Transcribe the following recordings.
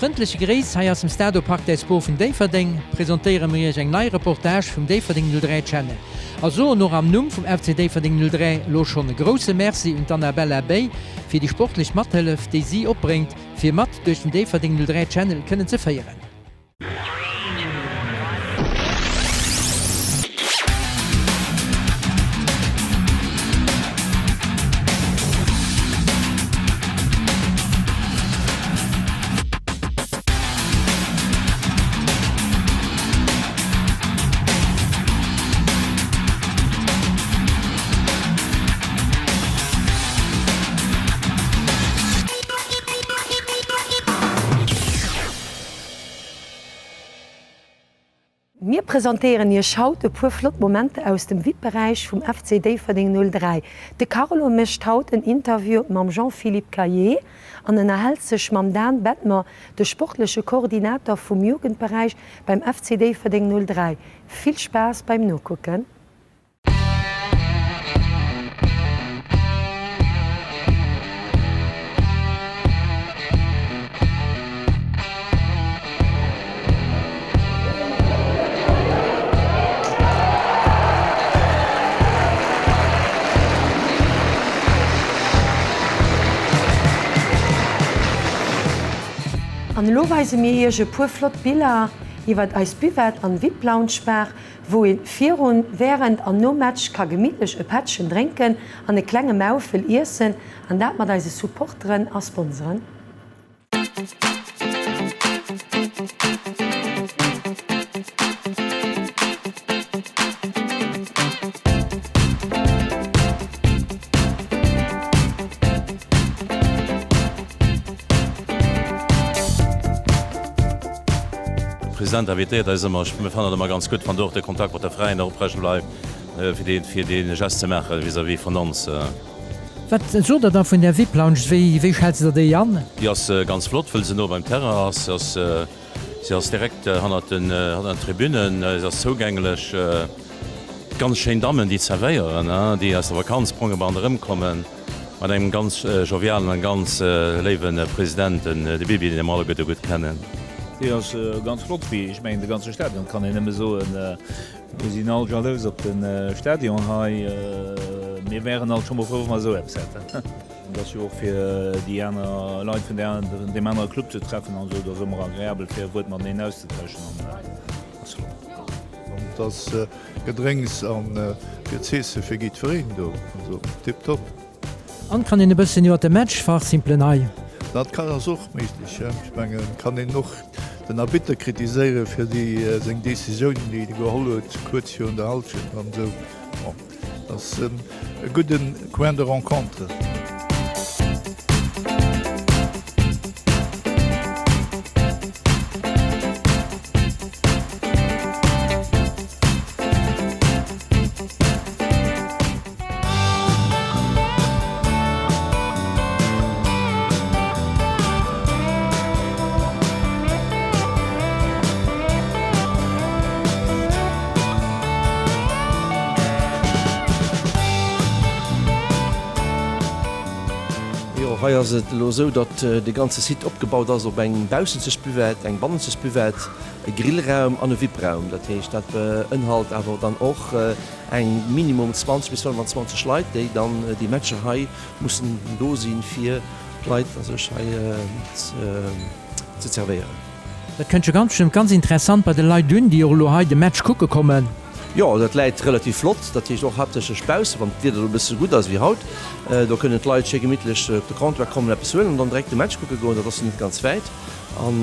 frëndleche Gréiss hei aus dem Stade au Parc des Sports vun Déifferdeng presentéiere mir iech eng nei Reportage vum Déifferdeng 03 Channel a soen och am Numm vum FC Déifferdeng 03 elo schonn e grousse Merci un d'Annabella Bey fir déi sportlech Mathëllef déi si opbréngt fir mat duerch den Déifferdeng 03 Channel kënnen ze féieren. Mir presentéieren Iech haut e puer flott Momenter aus dem VIP-Beräich vum FC Déifferdeng 03. De Carlo mécht haut en Interview mam Jean-Philippe Caillet an ënnerhält sech mam Dan Bettmer, de sportleche Koordinator vum Jugendberäich beim FC Déifferdeng 03. Vill Spaass beim Nokucken! An elo weise mir iech e puer flott Biller iwwert eis Buvette an Vip Lounge Bar, wou een virun, während an nom Match ka gemittlech e Pättchen drénken an e klenge Maufel iessen, an dat mat eise Supporteren a Sponsoren. De President invitéiert eis ëmmer. Mir fannen et ëmmer ganz gutt, wann do och de Kontakt mat de Veräiner oprecht bleift, fir dee, fir dee Gest ze maache vis-à-vis vun ons. Wat sot Der da vun där VIP-Lounge? Wéi, wéi schätzt Der déi an? Déi ass ganz flott, wëll se no beim Terrain ass. Se ass, se ass direkt hannert den, hannert den Tribünen. Se ass zougänglech. Ganz schéin Dammen, déi zerwéieren, déi aus der Vakanz bronggebrannt erëmkommen. Mat engem ganz jovialen an ganz léiwen President, den de Bibi, deen mer alleguerte gutt kennen. Déi ass ganz flott, wéi ech mengen de ganze Stadion, kann een nëmme soen. Mir sinn all jalous op de Stadion hei. Mir wären alt scho mol frou, wa mer esou eppes hätten. Et ass jo och fir déi aner Leit vun deem anere Club ze treffen an esou. Et ass ëmmer agreabel fir e Wuert mateneen auszetauschen an ass flott. Et ass Gedrénks an fir z'eesse fir jiddwereen do, also tiptop. An kann een e bëssen iwwer de Match fachsimpelen hei? Dat kann ass och méiglech, jo. Ech mengen, kann een och den Arbitter kritiséiere fir déi seng Décisiounen, déi e geholl huet kuerz virun der Hallschent an esou. Bon, ass e gudde Coin de rencontre. Jo, hei ass et elo esou, datt de ganze Site opgebaut ass op eng baussenzeg Buvette, eng bannenzeg Buvette, e Grillraum an e VIP-Raum. Dat heescht, dat beinhalt awer dann och eng minimum 20 bis 25 Leit, déi dann déi Matcher hei mussen do sinn, fir d'Leit a sech hei ze zerwéieren. Dat kënnt jo ganz bestëmmt ganz interessant bei de Leit un, déi och elo hei de Match kucke kommen. Jo, dat läit relativ flott, dat heescht och haaptsächlech bausse, wann d'Wieder elo e bësse gutt ass wéi haut. Do kënnen d'Leit schéi gemittlech op de Comptoir kommen, eppes huelen an dann direkt de Match kucke goen. Dat ass jo net ganz wäit. An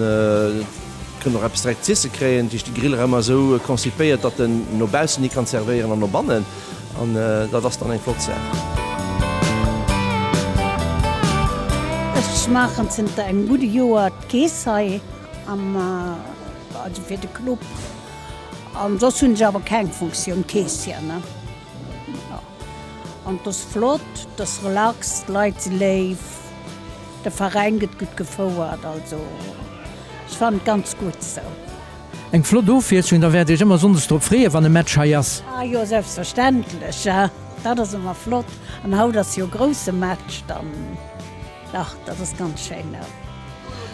kënnen och eppes direkt z'iesse kréien. Dat heescht, de Grillraum ass esou konzipéiert, datt en no baussen hi kann zerwéieren an no bannen. An dat ass dann eng flott Saach. Ech maachen zënter engem gudde Joer d'Keess hei am, also fir de Club. An soss hunn ech awer keng Funktioun, Keessier, ne. Jo. An 't ass flott, 't ass relax, d'Leit si léif, de Veräin gëtt gutt gefouert, also ech fannen et ganz gutt sou. Eng flott Ofwiesslung, da wäert Iech ëmmer sonndes drop freeën, wann e Match hei ass. Ah jo, selbstverständlech, dat ass ëmmer flott. An haut ass jo e grousse Match dann, dach dat ass ganz schéin.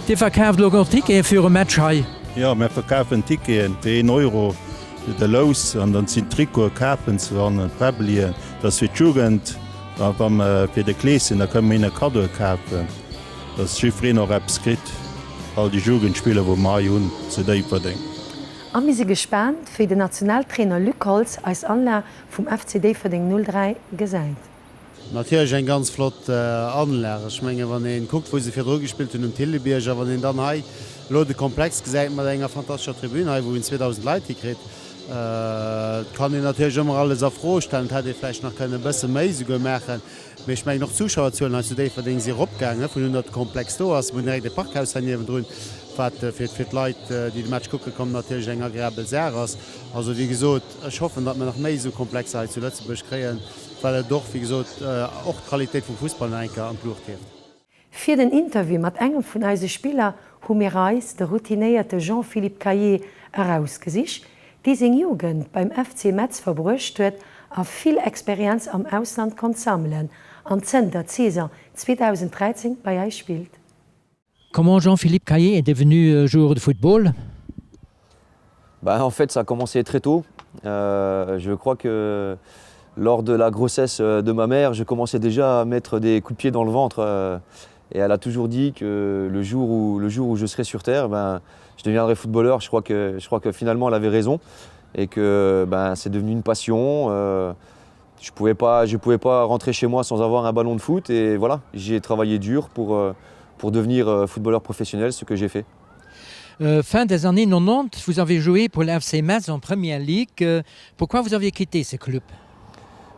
Dir verkaaft elo och Tickete fir e Match hei? Jo, mär verkafen Ticketen fir een Euro de Lous an dann sinn Trikote kafen ze an Präbbelien. Dat ass fir d'Jugend a wa mer fir de Kleeschen, da kënne mer hinne Kaddoe kafen, dass jiddwereen och eppes kritt, all déi Jugendspiller wou mer hei hunn zu Déifferdeng. A mir si gespaant, wéi den Nationaltrainer Luc Holtz eis Anlag vum FC Déifferdeng 03 gesäit. Natierlech eng ganz flott Anlag. Ech mengen, wann ee kuckt, wou se virdru gespillt hunn um Thillebierg, a wann een dann hei elo de Komplex gesäit mat enger fantastescher Tribün hei, wou een 2.000 Leit hikritt, et kann een natierlech ëmmer alles a Fro stellen. Et hätt ee vläicht nach kënnen e bësse méi esouguer maachen. Mee ech mengen, och d'Zuschauerzuelen hei zu Déifferdeng si eropgaangen, vun un datt de Komplex do ass. Mir hunn direkt e Parkhaus hei niewendrun, wat fir d'Leit, déi de Match kucke kommen, natierlech eng agreabel Saach ass. Also, wéi gesot, ech hoffen, datt mer nach méi esou Komplexer hei zu Lëtzebuerg kréien. Well et och, wéi gesot, och d'Qualitéit vum Fussball nach eng Kéier an d'Luucht hieft. Fir den Interview mat engem vun eise Spiller hu mir eis de routinéierte Jean-Philippe Caillet erausgesicht, dee seng Jugend beim FC Metz verbruecht huet a vill Experienz am Ausland konnt sammelen an zënter d'Saison 2013 bei eis spillt. Comment Jean-Philippe Caillet est devenu euh, joueur de football bah, En fait, ça a commencé très tôt. Euh, je crois que lors de la grossesse euh, de ma mère, je commençais déjà à mettre des coups de pied dans le ventre. Euh, et elle a toujours dit que le jour où, le jour où je serai sur terre, ben, je deviendrai footballeur. Je crois que, je crois que finalement, elle avait raison et que ben, c'est devenu une passion. Euh, je ne pouvais, pas, je pouvais pas rentrer chez moi sans avoir un ballon de foot. Et voilà, j'ai travaillé dur pour, euh, pour devenir euh, footballeur professionnel, ce que j'ai fait. Euh, fin des années 90, vous avez joué pour l'FC Metz en première ligue. Euh, pourquoi vous aviez quitté ce club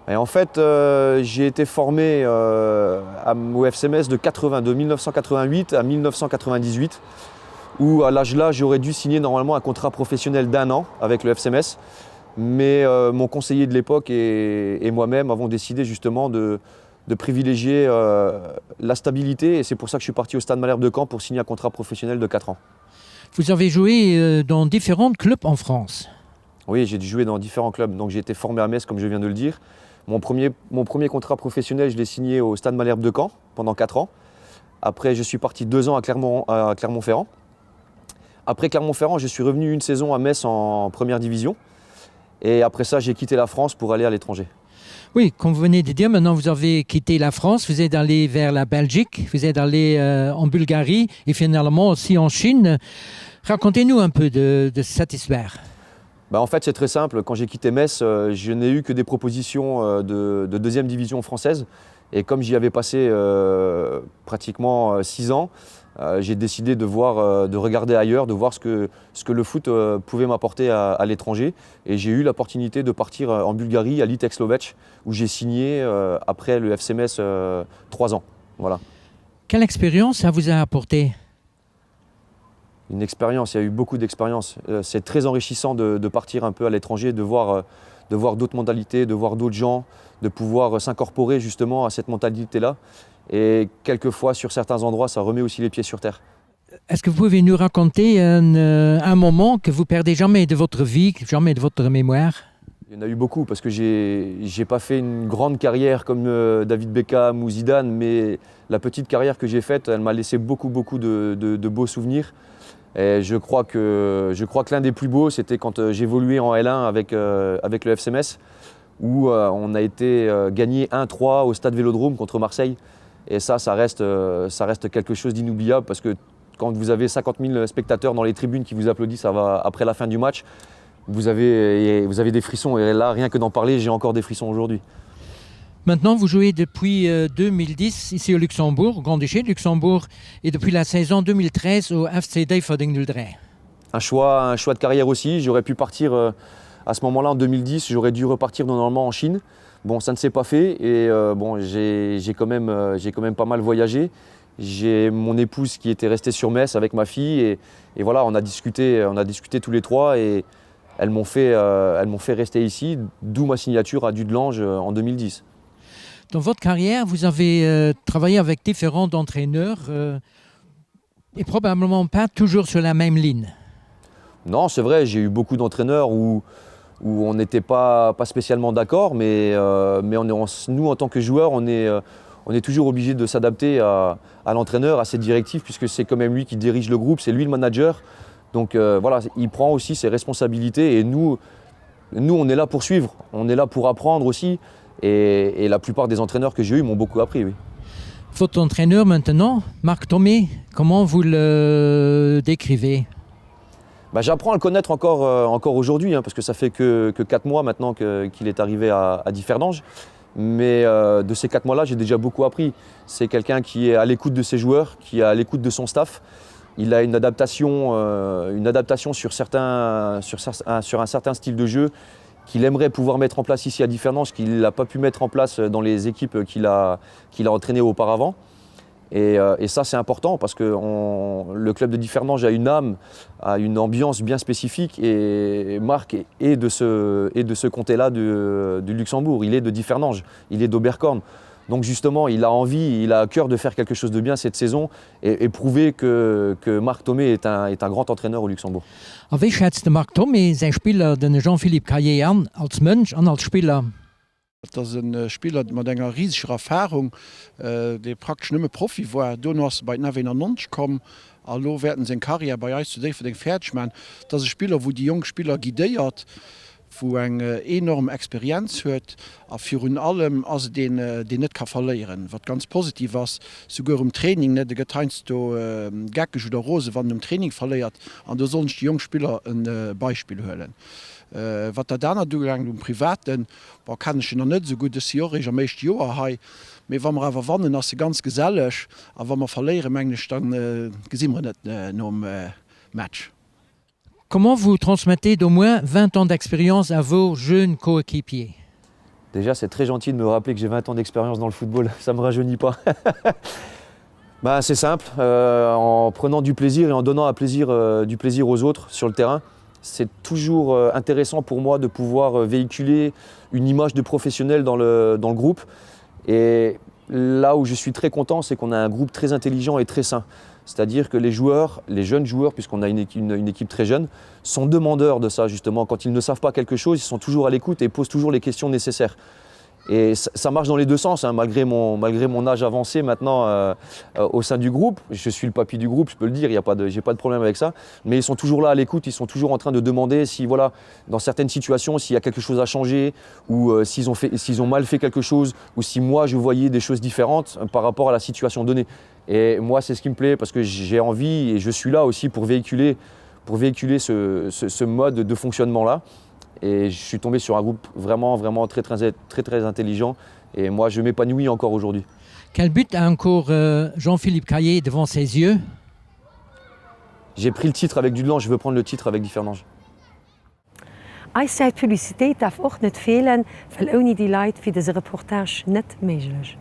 Et en fait, euh, j'ai été formé euh, à, au FC Metz de, 80, de 1988 à 1998, où à l'âge là, j'aurais dû signer normalement un contrat professionnel d'un an avec le FC Metz. Mais euh, mon conseiller de l'époque et, et moi-même avons décidé justement de, de privilégier euh, la stabilité et c'est pour ça que je suis parti au Stade Malherbe de Caen pour signer un contrat professionnel de 4 ans. Vous avez joué euh, dans différents clubs en France. Oui, j'ai dû jouer dans différents clubs. Donc j'ai été formé à Metz, comme je viens de le dire. Mon premier, mon premier contrat professionnel, je l'ai signé au Stade Malherbe de Caen pendant 4 ans. Après, je suis parti deux ans à Clermont-Ferrand. Clermont après Clermont-Ferrand, je suis revenu une saison à Metz en première division. Et après ça, j'ai quitté la France pour aller à l'étranger. Oui, comme vous venez de dire, maintenant vous avez quitté la France, vous êtes allé vers la Belgique, vous êtes allé euh, en Bulgarie et finalement aussi en Chine. Racontez-nous un peu de, de cette histoire. Bah en fait, c'est très simple. Quand j'ai quitté Metz, euh, je n'ai eu que des propositions euh, de, de deuxième division française. Et comme j'y avais passé euh, pratiquement euh, six ans, euh, j'ai décidé de, voir, euh, de regarder ailleurs, de voir ce que, ce que le foot euh, pouvait m'apporter à, à l'étranger. Et j'ai eu l'opportunité de partir euh, en Bulgarie, à Litex Lovech, où j'ai signé euh, après le FCMS euh, trois ans. Voilà. Quelle expérience ça vous a apporté Une expérience, il y a eu beaucoup d'expériences. Euh, c'est très enrichissant de, de partir un peu à l'étranger, de voir, euh, de voir d'autres mentalités, de voir d'autres gens, de pouvoir euh, s'incorporer justement à cette mentalité-là. Et quelquefois, sur certains endroits, ça remet aussi les pieds sur terre. Est-ce que vous pouvez nous raconter un, euh, un moment que vous perdez jamais de votre vie, jamais de votre mémoire Il y en a eu beaucoup parce que j'ai pas fait une grande carrière comme euh, David Beckham ou Zidane, mais la petite carrière que j'ai faite, elle m'a laissé beaucoup beaucoup de, de, de beaux souvenirs. Et je crois que, je crois que l'un des plus beaux, c'était quand euh, j'évoluais en L1 avec, euh, avec le FCMS, où euh, on a été euh, gagné 1-3 au stade Vélodrome contre Marseille. Et ça, ça reste, euh, ça reste quelque chose d'inoubliable parce que quand vous avez 50 000 spectateurs dans les tribunes qui vous applaudissent après la fin du match, vous avez, vous avez des frissons. Et là, rien que d'en parler, j'ai encore des frissons aujourd'hui. Maintenant, vous jouez depuis 2010 euh, ici au Luxembourg, au Grand-Duché de Luxembourg, et depuis la saison 2013 au FC Déifferdeng 03. Un choix, un choix de carrière aussi. J'aurais pu partir euh, à ce moment-là en 2010, j'aurais dû repartir normalement en Chine. Bon, ça ne s'est pas fait et euh, bon, j'ai quand, même, euh, quand même pas mal voyagé. J'ai mon épouse qui était restée sur Metz avec ma fille et, et voilà, on a discuté, on a discuté tous les trois et elles m'ont fait, euh, elles m'ont fait rester ici, d'où ma signature à Dudelange euh, en 2010. Dans votre carrière, vous avez euh, travaillé avec différents entraîneurs euh, et probablement pas toujours sur la même ligne. Non, c'est vrai, j'ai eu beaucoup d'entraîneurs où, où on n'était pas, pas spécialement d'accord, mais, euh, mais on est, on, nous, en tant que joueurs, on est, euh, On est toujours obligé de s'adapter à, à l'entraîneur, à ses directives, puisque c'est quand même lui qui dirige le groupe, c'est lui le manager. Donc euh, voilà, il prend aussi ses responsabilités et nous, nous, on est là pour suivre, on est là pour apprendre aussi. Et, et la plupart des entraîneurs que j'ai eu m'ont beaucoup appris. Oui. Votre entraîneur maintenant, Marc Thomé, comment vous le décrivez bah, J'apprends à le connaître encore, euh, encore aujourd'hui, parce que ça fait que, que 4 mois maintenant qu'il qu est arrivé à, à Differdange. Mais euh, de ces 4 mois-là, j'ai déjà beaucoup appris. C'est quelqu'un qui est à l'écoute de ses joueurs, qui est à l'écoute de son staff. Il a une adaptation, euh, une adaptation sur, certains, sur, un, sur un certain style de jeu qu'il aimerait pouvoir mettre en place ici à Differdange, qu'il n'a pas pu mettre en place dans les équipes qu'il a, qu'il a entraînées auparavant. Et, euh, et ça, c'est important parce que on, le club de Differdange a une âme, a une ambiance bien spécifique et Marc est de ce, est de ce comté-là du, du Luxembourg. Il est de Differdange, il est d'Oberkorn. Donc justement, il a envie, il a à cœur de faire quelque chose de bien cette saison et, et prouver que, que Marc Thomé est un, est un grand entraîneur au Luxembourg. A wéi schätzt de Marc Thomé säi Spiller, den Jean-Philippe Caillet an, als Mënsch an als Spiller? Et ass e Spiller mat enger riseger Erfarung, dee praktesch nëmme Profi war. Dono ass e bei den F91 komm a lo wäert en seng Karriär bei eis zu Déifferdeng fäerdeg maachen. Et ass e Spiller, wou déi jonk Spiller guidéiert, wou eng enorm Experienz huet a virun allem ass et een, deen net ka verléieren, wat ganz positiv ass, souguer um Training net. E gëtt heiansdo geckeg oder rose wann en um Training verléiert an do sollen sech déi jonk Spiller e Beispill huelen. Wat dat anert ubelaangt um Privaten, Bon, kennen ech en nach net esou gutt, ech si jo och eréischt am éischte Joer hei, mee wa mer awer wannen, ass e ganz geselleg a wa mer verléieren, mengen ech, da gesi mer en net nom Match. Comment vous transmettez d'au moins 20 ans d'expérience à vos jeunes coéquipiers? Déjà c'est très gentil de me rappeler que j'ai 20 ans d'expérience dans le football, ça me rajeunit pas. Ben, c'est simple, euh, en prenant du plaisir et en donnant à plaisir, euh, du plaisir aux autres sur le terrain. C'est toujours euh, intéressant pour moi de pouvoir euh, véhiculer une image de professionnel dans le, dans le groupe. Et là où je suis très content, c'est qu'on a un groupe très intelligent et très sain. C'est-à-dire que les joueurs, les jeunes joueurs, puisqu'on a une, une, une équipe très jeune, sont demandeurs de ça justement. Quand ils ne savent pas quelque chose, ils sont toujours à l'écoute et posent toujours les questions nécessaires. Et ça, ça marche dans les deux sens, hein, malgré, mon, malgré mon âge avancé maintenant euh, euh, au sein du groupe. Je suis le papy du groupe, je peux le dire, il y a pas de, j'ai pas de problème avec ça. Mais ils sont toujours là à l'écoute, ils sont toujours en train de demander si, voilà, dans certaines situations, s'il y a quelque chose à changer, ou euh, s'ils ont, fait, s'ils ont mal fait quelque chose, ou si moi je voyais des choses différentes par rapport à la situation donnée. Et moi, c'est ce qui me plaît parce que j'ai envie et je suis là aussi pour véhiculer, pour véhiculer ce, ce, ce mode de fonctionnement-là. Et je suis tombé sur un groupe vraiment, vraiment très, très, très, très intelligent. Et moi, je m'épanouis encore aujourd'hui. Quel but a encore euh, Jean-Philippe Caillet devant ses yeux? J'ai pris le titre avec Dudelange, je veux prendre le titre avec Differdange. Eis Säit Publicitéit darf och net feelen, well ouni déi Leit wier dëse Reportage net méiglech.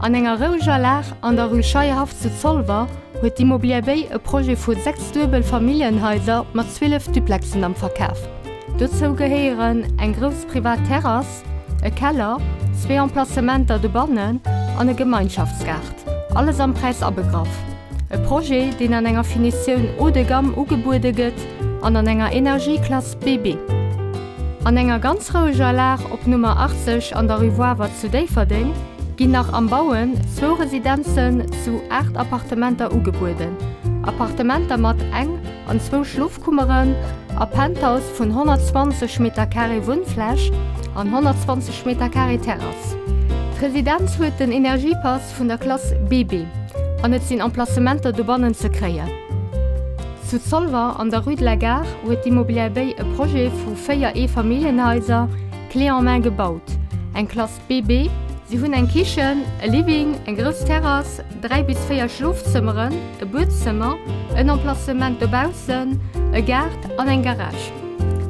An enger roueger Lag an der Rue Scheierhaff zu Zolwer huet d'Immobilière Béi e Projet vu 6 Duebelfamilljenhaiser mat 12 Duplexen am Verkaf. Dozou gehéieren eng grouss privat Terrass, e Keller, zwee Emplacementer dobannen an e Gemeinschaftsgaart, alles am Präis abegraff. E Projet, deen an enger Finitioun haut de gamme ugebuede gëtt an an enger Energieklass BB. An enger ganz roueger Lag op Nummer 80 an der Rue Woawer zu Déifferdeng ginn nach am Bauen zwou Residenzen zu 8 Appartementer ugebueden. Appartementer mat eng an zwou Schlofkummeren a Penthouse vun 120 Meter-Carré Wunnfläch an 120 Meter-Carré Terrass. D'Residenz huet den Energiepass vun der Klass BB an et sinn Emplacementer dobannen ze kréien. Zu Zolwer an der Rue de la Gare huet d'Immobilière Béi e Projet vu 4 Eefamilljenhaiser clé en main gebaut, eng Klass BB. Si hunn eng Kichen, e Living, eng grouss Terrass, 3 bis 4 Schlofzëmmeren, e Buedzëmmer, en Emplacement dobaussen, e Gaart an eng Garage.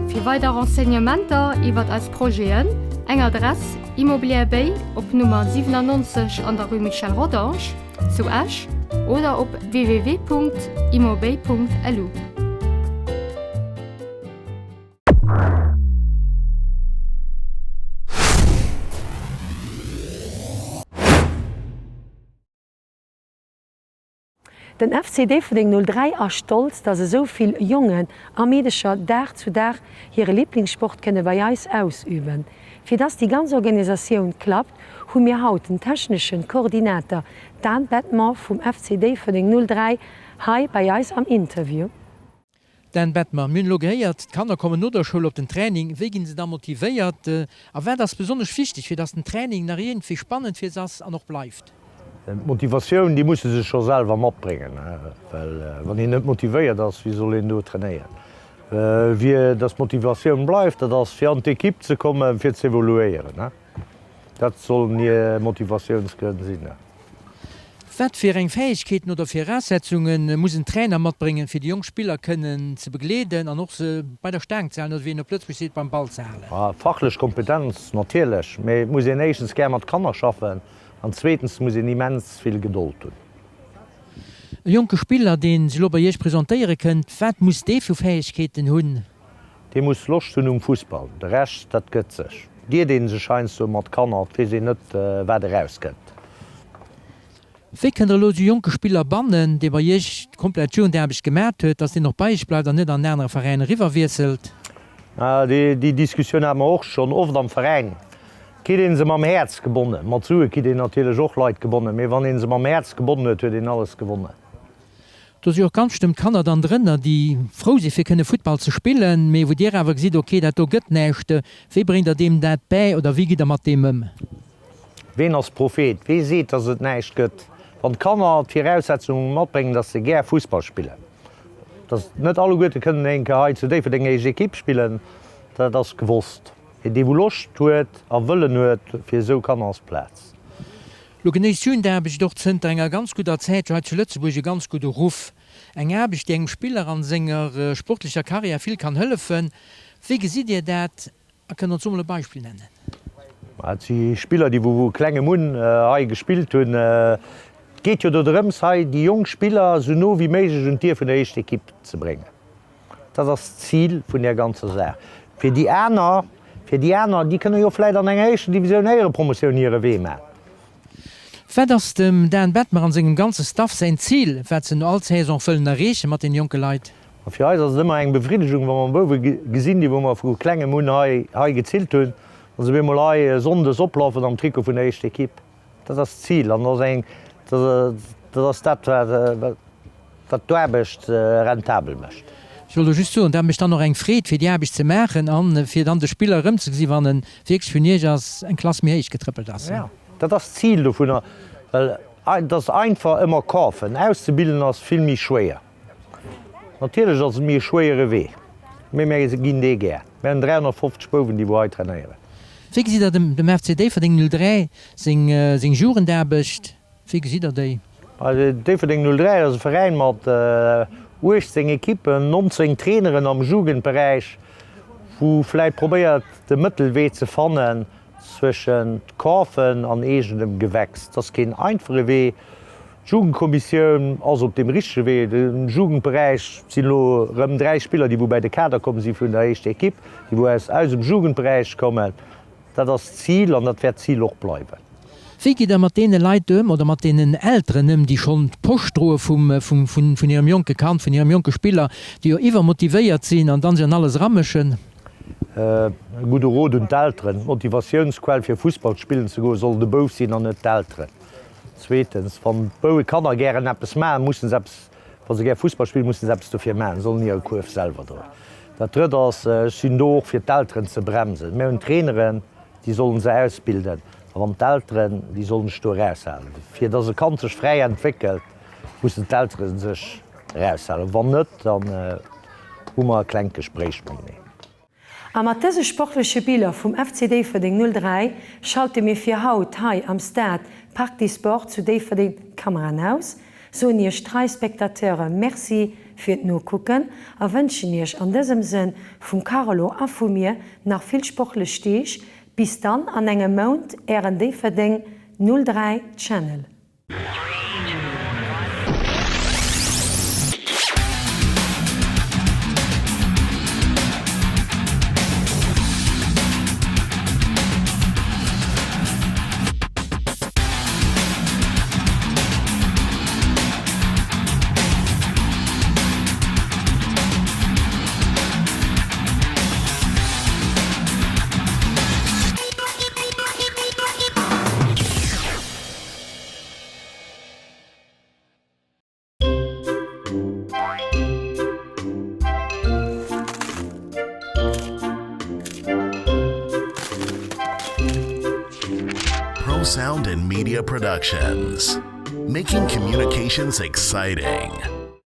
Fir weider Renseignementer iwwert eis Projeten, eng Adress, Immobilière Béi op Nummer 97 an der Rue Michel Rodange zu Esch oder op www.immobéi.lu. Den FC Déifferdeng 03 ass stolz, dass esou vill Jongen a Meedecher Dag zu Dag hire Liblingssport kënne bei eis ausüben. Fir dass déi ganz Organisatioun klappt, hu mir haut den techneschen Koordinator Dan Bettmer vum FC Déifferdeng 03 hei bei eis am Interview. Dan Bettmer, Mir hunn elo gehéiert, d'Kanner kommen no der Schoul op den Training. Wéi ginn se da motivéiert a wat ass besonnesch wichteg, fir dass den Training nach iergendwéi spannend fir se ass an och bleift? D'Motivatioun, déi musse se scho selwer matbréngen, well wann een net motivéiert ass, wéi soll een do trainéieren? Fir dass d'Motivatioun bleift, dat ass fir an d'Ekipp ze kommen, fir z'evoluéieren. Dat sollen hir Motivatiounsgrënn sinn. Wat fir eng Fäegkeeten oder Viraussetzunge muss en Trainer matbréngen, fir déi jonk Spiller kënnen ze begleeden an och se bei der Staang ze halen oder wéi een op Lëtzebuerg seet, beim Ball ze halen? Fachlech Kompetenz natierlech, mee et muss een éischtens gär mat Kanner schaffen an zweetens muss een immens vill Gedold hunn. E jonke Spiller, dee sech elo bei Iech presentéiere kënnt, wat muss dee vu Fäegkeeten hunn? Dee muss Loscht hunn um Fussball, de Rescht dat gëtt sech. Diert een sech heiansdo mat Kanner, et weess een net wat eraus kënnt. Wéi kënnt der elo esou jonke Spiller bannen, dee bei iech komplett d'Jugendaarbecht gemat huet, dass deen och bei iech bleift an net an en anere Veräin eriwwer wiesselt? Déi Diskussioun hate mer och schonn oft am Veräin. Kritt een se mam Häerz gebonnen, mat Sue kritt een natierlech och Leit gebonnen, mee wann een se mam Häerz gebonnen huet, huet een alles gewonnen. Do si och ganz bestëmmt Kanner dann drënner, déi frou si fir kënne Futtball ze spillen, mee wou Dir awer gesitt, ok, dat do gëtt näischt. Wéi bréngt Der deem dat bäi oder wéi gitt Der mat deem ëm? Ween ass Prophet? Wee seet, datt et näischt gëtt? Wann d'Kanner d'Viraussetzunge matbréngen, datt se gär Fussball spillen, datt net alleguerte kënnen eng Kéier hei zu Déifferdeng éischt Ekipp spillen, dat ass gewosst. Mee dee wou Loscht huet a Wëllen huet, fir esou Kanner ass Plaz. Lo genéisst d'Jugendaarbecht och zënter enger ganz gudder Zäit hei zu Lëtzebuerg e ganz gudde Ruff. Eng Aarbecht, déi engem Spiller an senger sportlecher Karriär vill kann hëllefen. Wéi gesitt Dir dat a kënnt ons do mol e Beispill nennen? Et si Spiller, déi vu klengem un hei gespillt hunn. Et geet jo do drëms, hei déi jonk Spiller esou no wéi méiglech un d'Dier vun der éischter Ekipp ze bréngen. Dat ass d'Zil vun där ganzer Saach. Fir déi aner, fir déi aner, déi kënne jo vläit an enger éischter Divisioun Éierepromotioun hire Wee maachen. Wat ass dem Dan Bettmer an sengem ganze Staff säin Zil, wat se no all Saison wëllen erreeche mat den jonke Leit? A fir eis ass et ëmmer eng Befriddegung, wa mer Bouwe gesinn, déi wou mer vu klengem un hei, hei gezillt hunn, wa se op eemol hei sonndes oplafen am Trikot vun der éischter Ekipp. Dat ass d'Zil an dat ass eng, dat ass dat, wat d'Aarbecht rentabel mécht. Ech wollt elo just soen, dat mécht dann och eng Freed, fir déi Aarbecht ze maachen a fir dann de Spiller erëmzegesinn, wann e wierklech vun Iech ass, eng Klass méi héich getrëppelt ass. Jo, dat ass d'Zil dovunner, well et ass einfach ëmmer kafen, auszebilden ass vill méi schwéier. Natierlech ass et méi e schwéiere Wee, mee mär ginn dee gär. Mär hunn 350 Bouwen, déi wou hei trainéieren. Wéi gesitt Der dem dem FC Déifferdeng 03 seng seng Jugendaarbecht? Wéi gesitt Der déi? Déifferdeng 03 ass e Veräin mat 18 Ekippen, 19 Traineren am Jugendberäich, wou vläit probéiert de Mëttelwee ze fannen zwëschent Kafen an eegenem Gewächs. Et ass keen einfache Wee. D'Jugendkommissioun ass op deem richtege Wee. Am Jugendberäich sinn elo erëm 3 Spiller, déi wou bäi de Kader komm si vun der éischter Ekipp, déi wou aus eisem Jugendberäich kommen. Dat ass d'Zil an dat wäert d'Zil och bleiwen. Wéi gitt Der mat deene Leit ëm oder mat deenen Elteren ëm, déi schonn d'Posch droe vum, vun, vun hirem jonke Kand, vun hirem jonke Spiller, déi jo iwwermotivéiert sinn an dann sech an alles eramëschen? E gudde Rot un d'Elteren, D'Motivatiounsquell fir Fussball spillen ze goen, soll de Bouf sinn an net d'Elteren. Zweetens, wann d'Bouwe Kanner gären eppes maachen, mussen se eppes, wa se gär Fussball spillen, mussen se eppes dofir maachen, sollen hire Kuerf selwer droen. Dat Drëtt ass, ech sinn do och fir d'Elteren ze bremsen. Mir hunn Traineren, déi sollen se ausbilden, a wann d'Elteren, déi sollen sech do eraushalen. Fir datt e Kand sech fräi entwéckelt, mussen d'Eltere sech eraushalen. Wann net, dann hu mer e klengt Gespréich mateneen. A mat dëse sportleche Biller vum FC Déifferdeng 03 schalte mir fir haut hei am Stade Parc des Sports zu Déifferdeng d'Kameraen aus, soen iech trei Spectateure Merci fir d'Nokucken a wënschen iech an dësem Sënn vum Carlo a vu mir nach vill sportlech Deeg. Bis dann an engem Mount, ären Déifferdeng 03 Channel. Sound and Media Productions, making communications exciting.